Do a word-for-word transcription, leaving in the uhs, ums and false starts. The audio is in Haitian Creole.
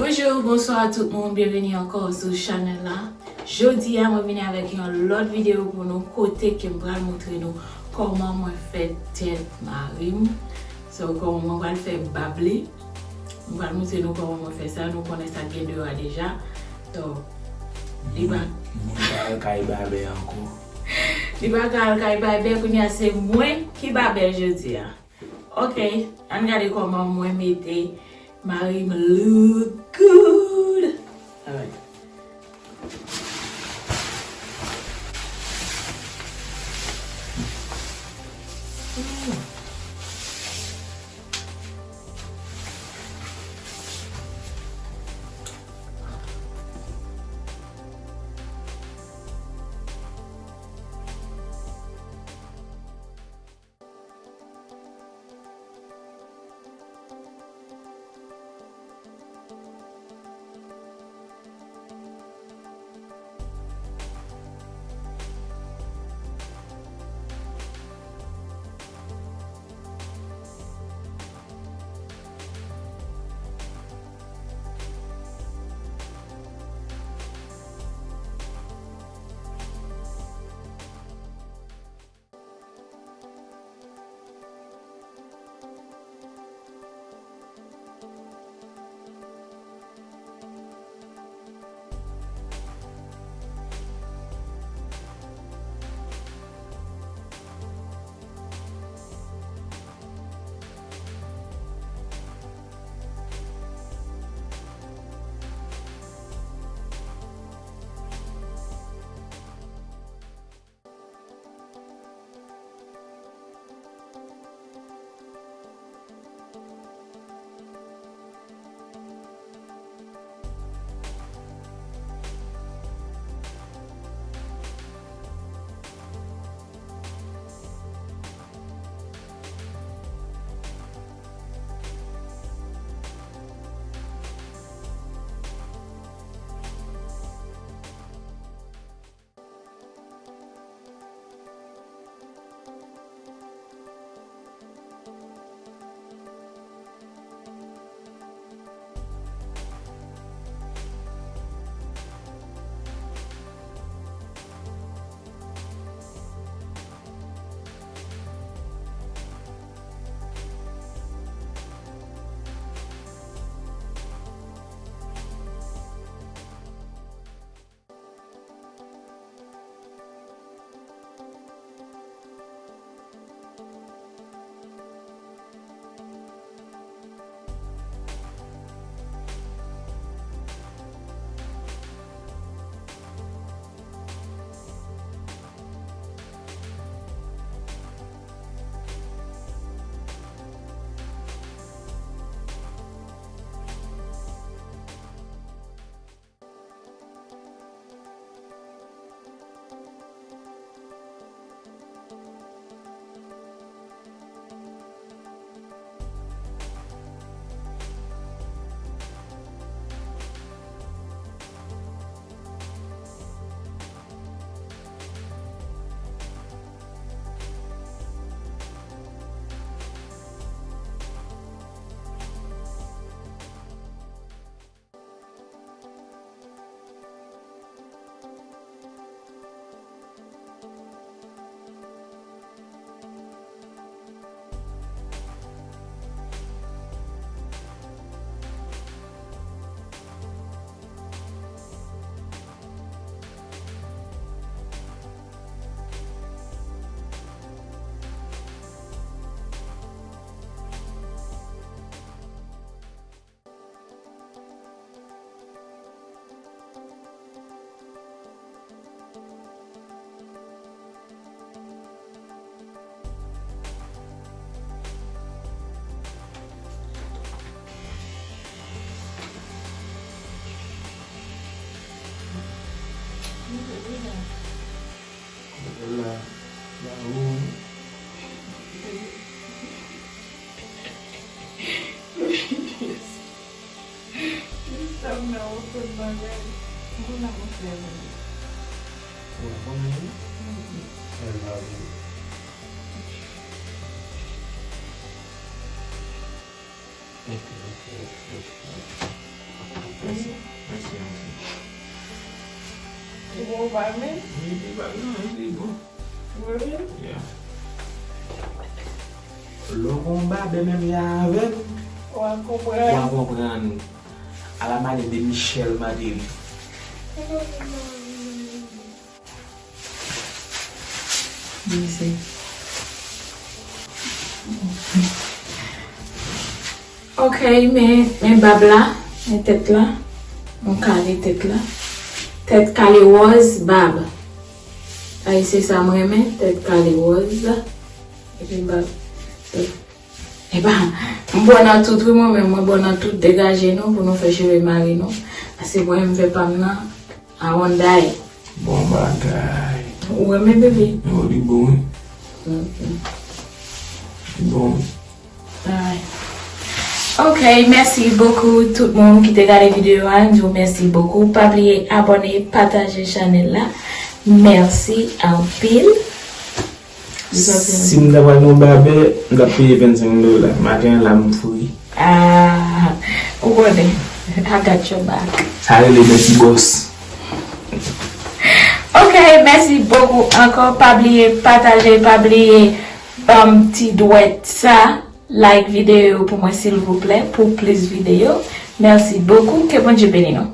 Bonjou, bonswa tout moun, byenveni ankò sou chanèl la. Jodi a, mwen vini avèk yon lòt videyo pou nou, kote ke m pral montre nou kòman mwen fè tèt mari m. So, kòman mwen pral fè bab li. M pral montre nou kòman mwen fè sa, nou konnen sa k gen deyò a deja. So, li pa Moun pa al kay babè ankò. Li pa ka al kay babè, kounye a se mwen ki babè jodi a. Ok, ann gade kòman mwen mete mari m look good. Alright. La, la, ou. Jis sa m nan okenn bagay. M konn ap montre avè l. Ou ap konn avè l? Mm-mm. I love you. Ok, ok, ok, ok. Mèsi, mèsi anpil. Li bon ou pa renmen? Li, li pa, non, li bon. Ou renmen? Yeah. Lè w gon babè menm jan avè m, w a konprann. W a konprann. A la manyè de Michel Martelly. Mèsi. Ok, men, men bab la, men tèt la. Nou kale tèt la. Tèt kale wòz, bab. Ay, se sa m renmen, tèt kale wòz. Epi bab. Epa, m bon nan tout, wi, mwen menm, mwen bon nan tout. Degaje nou pou nou fè cheve mari nou. Paske mwen, m fè pa m nan. Awonday. Bon bagay. Ou renmen, bebe? Yo, li bon, wi. Mm, mm. Li bon, wi. Alright. Ok, mèsi bokou tout moun ki te gade videyo a. M di w mèsi bokou. Pa bliye abòne, pataje chanèl la. Mèsi anpil. Si m ta pral nan babè, m t ap peye vennsenk dola. Maten an la, m fri. Ah, ou konnen. I got your back. Sa rele mèsi bòs. Ok, mèsi bokou ankò. Pa bliye pataje, pa bliye banm ti dwèt sa. Like videyo pou mwen, silvouplè, pou plis videyo. Mèsi bokou. Ke Bondye beni nou.